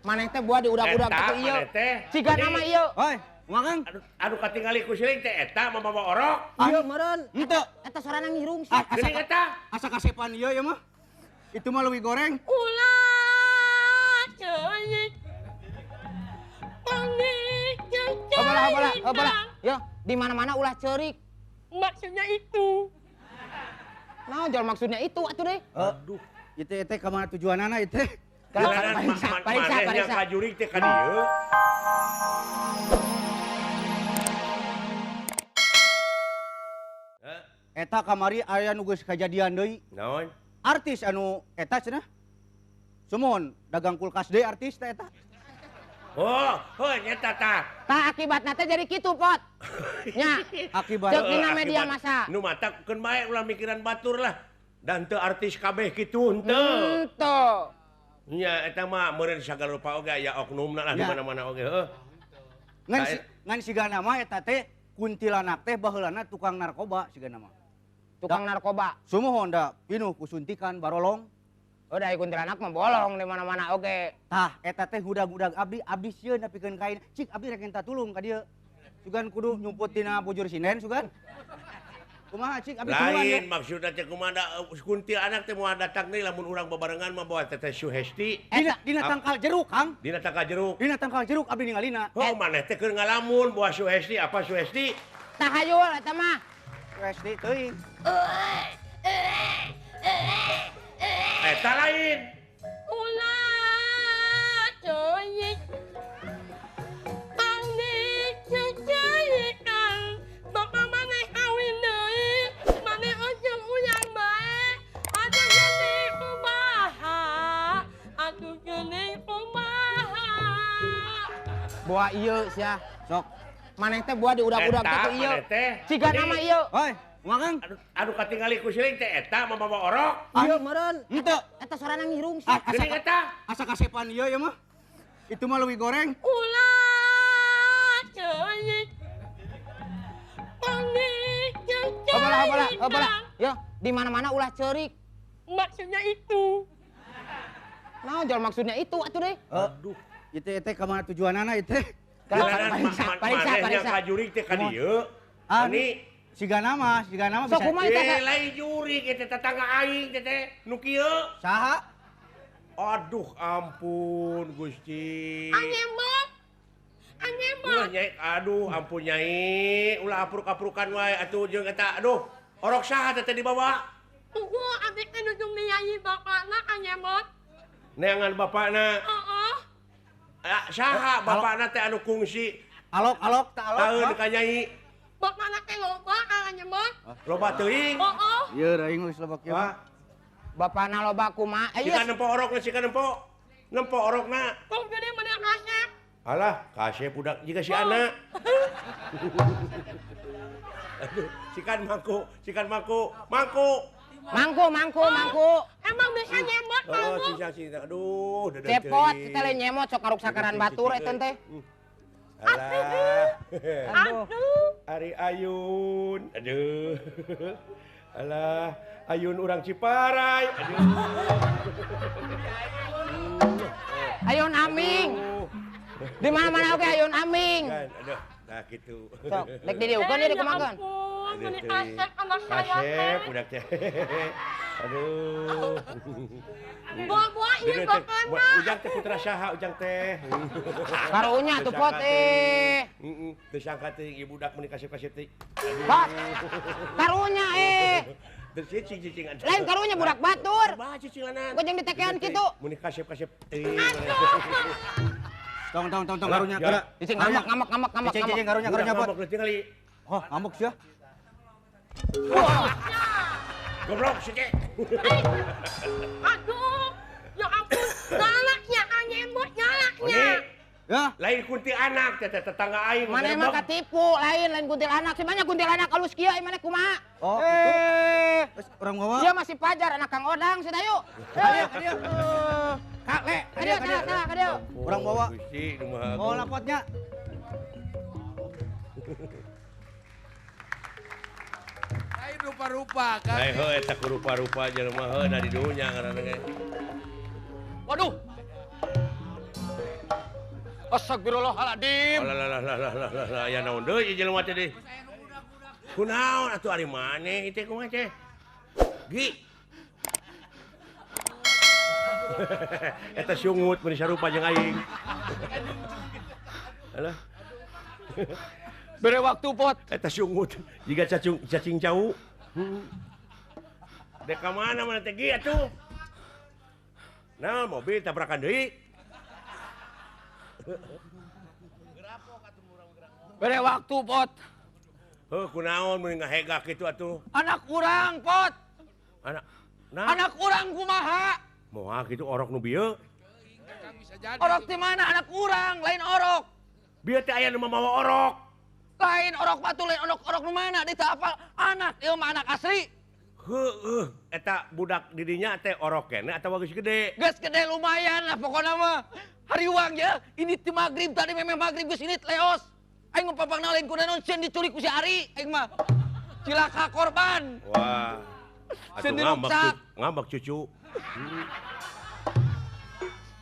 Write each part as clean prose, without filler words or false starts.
Maneh teh buah diudag-udag kitu ieu. Siga nama ieu. Hoi, kumaha Kang? Anu katingali ku siling teh eta mamawa orok. Ieu meureun. Henteu. Eta sorana ngirung sih. Geuning eta. Asa kasepan ieu ya mah. Itu mah leuwih goreng. Ulah ceurik. Oh bola, oh bola, oh bola. Yo, di mana-mana ulah ceurik. Maksudnya itu. Nah, jual maksudnya itu atuh deh. Aduh, itu teh ka mana tujuanana itu? Pariksa, pariksa, pariksa. Ka jurig teh ka dieu. Eta kamari aya nu geus kajadian deui. Naon? Artis anu eta cenah. Sumon dagang kulkas deui artis teh eta. Oh, heuh nyata tah. Tah akibatna teh jadi kitu, Pot. Nya. Akibat ceuk dina media massa. Nu matak keun bae ulah mikiran batur lah. Dan teu artis kabeh kitu henteu. Henteu. Nya eta mah meureun sagala rupa oge aya oknumna lah di mana-mana oge heuh. Ngan sigana mah eta teh kuntilanak teh baheulana tukang narkoba sigana mah. Tukang narkoba. Sumuhun da pinuh ku suntikan barolong. Oh, da kuntilanak mah bolong di mana-mana oge. Tah eta teh hudag-hudag abdi, abdi sieun nepikeun kain. Cik abdi rek minta tulung ka dieu. Sugan kudu nyumput tina bujur sinden sugan. Kumaha cik abdi tulungan lain maksudna teh kumaha kuntilanak teh moal datang deui lamun urang babarengan mah bawa Teteh Suhesti. Dina tangkal jeruk, Kang. Dina tangkal jeruk. Dina tangkal jeruk abdi ningalina. Oh, maneh teh keur ngalamun bawa Suhesti apa Suhesti? Tahayul eta mah. Suhesti teuing. Eta lain. Ulah ceurik. Pangdicecerikan. Bapak maneh kawin deui, maneh ujung uyang bae. Atuh geuning kumaha? Atuh geuning kumaha? Buah ieu sia. Sok. Maneh teh buah diudag-udag kitu ieu. Siga nama ieu. Hoi. Kumaha Kang? Anu katingali ku siling teh eta mamawa orok. Ieu meureun. Henteu. Eta sorana ngirung sih. Geuning eta. Asa kasepan ieu ya mah. Itu mah leuwih goreng. Ulah ceurik. Oh bola, oh bola, oh bola. Yo, di mana-mana ulah ceurik. Maksudnya itu. Nah, jual maksudnya itu atuh deh. Aduh, itu teh ka mana tujuanana itu? Pariksa, pariksa, pariksa. Ka jurig teh ka dieu. Ani siga nama bisa. Sok kumaha eta? Lain jurig eta tetangga aing teh teh nu kieu. Saha? Aduh ampun Gusti. Anyemot. Anyemot. Nyai, aduh ampun Nyai, ulah apruk-aprukan wae atuh jeung eta. Aduh, orok saha teh teh dibawa? Tunggu abdi teh nuju miyayi bapakna anyemot. Neangan bapakna. Heeh. Saha bapakna teh anu kungsi? Alok-alok tah alok. Taeun ka Nyai. Bapakna teh loba anyemot. Loba teuing? Heeh. Ieu aing geus loba kieu. Bapakna loba kumaha? Sika nempo orokna, sika nempo. Nempo orokna. Kok gede meunang kasep? Alah, kasep budak jiga si anak. Aduh, sikan mangku, sikan mangku, mangku. Mangku, mangku, mangku. Emang bisa nyemot mangku. Oh, sisa, aduh, dedeh. Cepot, kita lain nyemot sok ngaruksakaran batur eta teh. Alah. Aduh. Ari Ayun. Aduh. Alah, Ayun urang Ciparai. Aduh. Ayun Aming. Di mana-mana oke Ayun Aming. Kan, aduh, nah gitu. Sok, dek didiukeun ieu dikumakeun. Ampun, meuni kasep anak saya Kasep budak teh. Aduh. Buah-buah ieu bapakna. Ujang teh putra saha ujang teh. Karunya tuh Pot eh. Heeh, teu sangka teh ieu budak meuni kasep-kasep teh. Pot. Karunya eh. Terus cicing-cicingan. Lain karunya budak batur. Kumaha cicilanan? Gua jeung ditekean kitu. Meuni kasep-kasep teh. Tong tong tong tong karunya. Cicing ngambek ngambek ngambek ngambek. Cicing cicing karunya karunya Pot. Tingali. Oh, ngambek sia. Wah. Goblok sih, Cek. Aduh, ya ampun, galaknya anyemot galaknya. Ya, lain kuntilanak teh tetangga aing. Mana emang katipu, lain lain kuntilanak. Si banyak kuntilanak alus kieu mana kumaha? Oh, itu. Urang bawa. Dia masih pajar anak Kang Odang, sih tayu. Kadieu, kadieu. Kak, le, kadieu, kadieu, kadieu. Urang bawa. Oh, lapotnya. Lain rupa-rupa kan. Lain heuh eta ku rupa-rupa jelema heuh da di dunya ngaranna ge. Waduh. Astagfirullahaladzim. Alah aya naon deui jelema teh deui. Kunaon atuh ari maneh teh kumaha teh? Gi. Eta sungut mun sarupa jeung aing. Alah. Bere waktu pot. Eta sungut jiga cacing cau. Dek ka mana mana teh Gi atuh? Nah, mobil tabrakan deui. Bere waktu pot. Heuh, kunaon mun ngahegak kitu atuh? Anak urang pot. Anak. Nah. Anak urang kumaha? Moal kitu orok nu bieu. Orok di mana? Anak urang, lain orok. Bieu teh aya nu mamawa orok. Lain orok batu, lain orok nu mana? Di teu apal anak ieu mah anak asli. Heueuh, eta budak didinya teh orok keneh atawa geus gede? Geus gede lumayan lah pokona mah. Hariwang ya, ini ti magrib tadi memeh magrib geus ini leos. Aing mah papangna lain kunaon sieun diculik ku si Ari aing mah. Cilaka korban. Wah. Atuh ngambek cucu.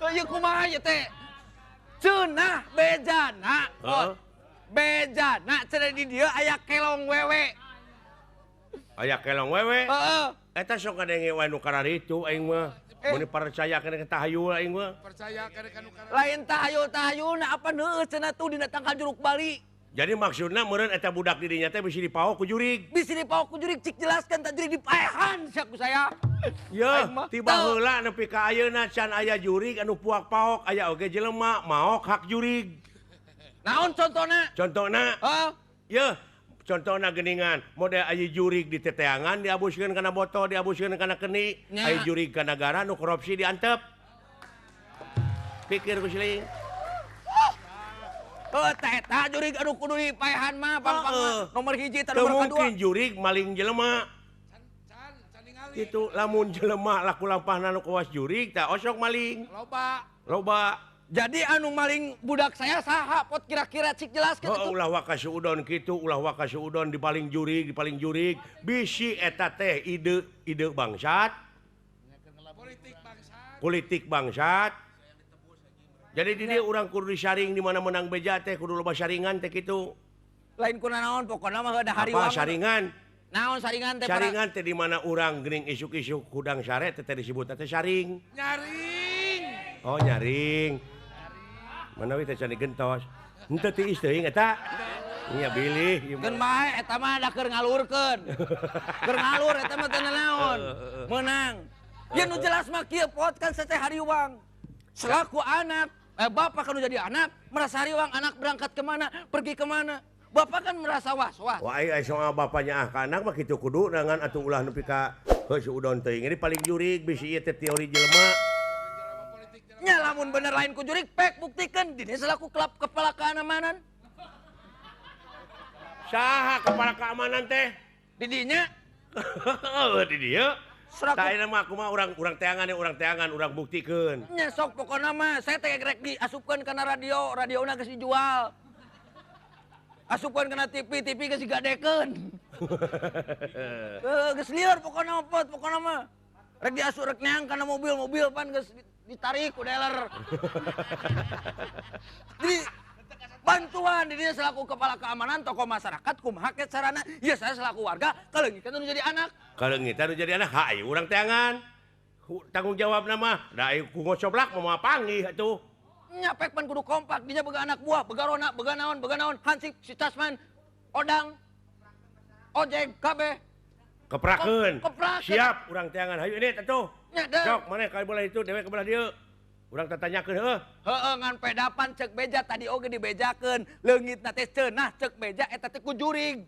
Ieu kumaha ieu teh? Ceunah bejana. Heeh. Bejana cenah di dieu aya kelong wewe. Aya kelong wewe. Heeh. Eta sok ngadenge wae nu kararitu aing mah. Mun dipercaya kana tahayul aing mah. Percaya kana nu kararitu. Lain tahayul-tahayulna apa heueuh cenah tuh dina tangkal jeruk Bali. Jadi maksudna meureun eta budak didinya teh bisi dipaok ku jurig. Bisi dipaok ku jurig cik jelaskan tah jurig dipaehan sia ku saya. Yeuh, tiba heula nepi ka ayeuna can aya jurig anu puak paok aya oge jelema maok hak jurig. Naon contona? Contona? Heeh. Yeuh, contona geuningan model aya jurig di teteangan diabuskeun kana botol, diabuskeun kana keni, aya jurig ka nagara nu korupsi diantep. Pikir ku siling. Oh, eta jurig anu kudu dipaehan mah pang-pang nomor hiji tah nomor kadua. Teu mungkin jurig maling jelema. Kitu lamun jelema laku lampahna nu kawas jurig tah osok maling. Loba. Loba. Jadi anu maling budak saya saha pot kira-kira cik jelaskeun atuh. Ulah waka suudon kitu, ulah waka suudon dipaling jurig, dipaling jurig. Bisi eta teh ide bangsat. Politik bangsat. Politik bangsat. Jadi di dieu urang kudu disaring di mana menang beja teh kudu loba saringan teh kitu. Lain kuna naon pokona mah da hariwang. Apa saringan? Naon saringan teh? Saringan teh di mana urang geuning isuk-isuk hudang sare teh disebut teh saring. Nyaring. Oh, nyaring. Mana we teh can digentos. Henteu tiis teuing eta. Nya bilih. Geun bae eta mah da keur ngalurkeun. Keur ngalur eta mah teu naon. Meunang. Ye nu jelas mah kieu pot kan sateh hariwang. Selaku anak, bapak kan jadi anak, merasa hariwang anak berangkat kemana, pergi kemana. Bapak kan merasa was-was. Wah, ai soal bapaknya ah ka anak mah kitu kudu dengan atuh ulah nepi ka heuh suudon teuing. Ini paling jurig bisi ieu teh teori jelema. Nya lamun bener lain ku jurig pek buktikeun dina selaku klub kepala keamanan. Saha kepala keamanan teh? Di dinya. Heuh di dieu. Tah ayeuna mah kumaha urang teangan ya urang teangan urang buktikeun. Nya sok pokona mah saya teh rek diasupkeun kana radio, radiona geus dijual. Asupkeun kana TV, TV geus digadekeun. Heuh geus lieur pokona mah pot pokona mah. Rek diasup rek neang kana mobil, mobil pan geus ditarik ku dealer. Jadi bantuan dirinya selaku kepala keamanan tokoh masyarakat kumaha ke sarana ya saya selaku warga kaleungitan nu jadi anak. Kaleungitan nu jadi anak hayu urang teangan. Tanggung jawab mah da ku ngocoblak moal panggih atuh. Nya pek pan kudu kompak dinya boga anak buah, boga rona, boga naon, hansip, si Tasman, odang, ojek kabeh. Keprakeun. Keprakeun. Siap urang teangan hayu ini atuh. Nya deui. Sok maneh ka belah itu dewek ka belah dieu. Urang tatanyakeun heuh. Heueuh ngan pedapan cek beja tadi oge dibejakeun. Leungitna teh ceunah cek beja eta teh ku jurig.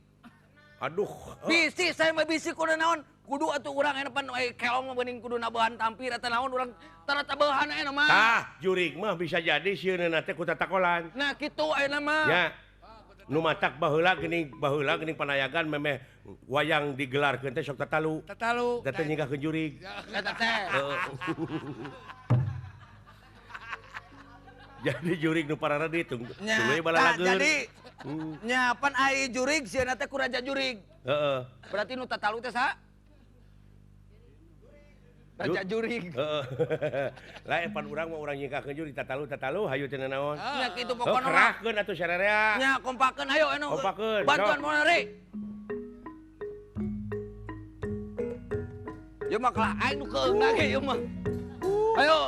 Aduh. Bisi saya mah bisi kudu naon? Kudu atuh urang aya pan keong mah geuning kudu nabehan tampir eta naon urang tara tabehan aya mah. Tah, jurig mah bisa jadi sieunna teh ku tatakolan. Nah kitu ayeuna mah. Nya. Nu matak baheula geuning panayagan memeh wayang digelarkeun teh sok tatalu. Tatalu. Teh nyingkahkeun jurig. Eta teh. Jadi jurig nu pararadi tunggu balalageun. Jadi nya pan ai jurig sieunna teh ku raja jurig. Heeh. Berarti nu tatalu teh saha? Raja jurig. Heeh. Lain pan urang mah urang nyingkahkeun jurig tatalu-tatalu hayu teu nanaon. Nya kitu Heuh, pokona mah. kerahkeun atuh sararea. Nya kompakeun ayo anu. Kompakeun, Bantuan sok. monari. Ieu mah kalah aing nu keung ge ieu mah. Ayo.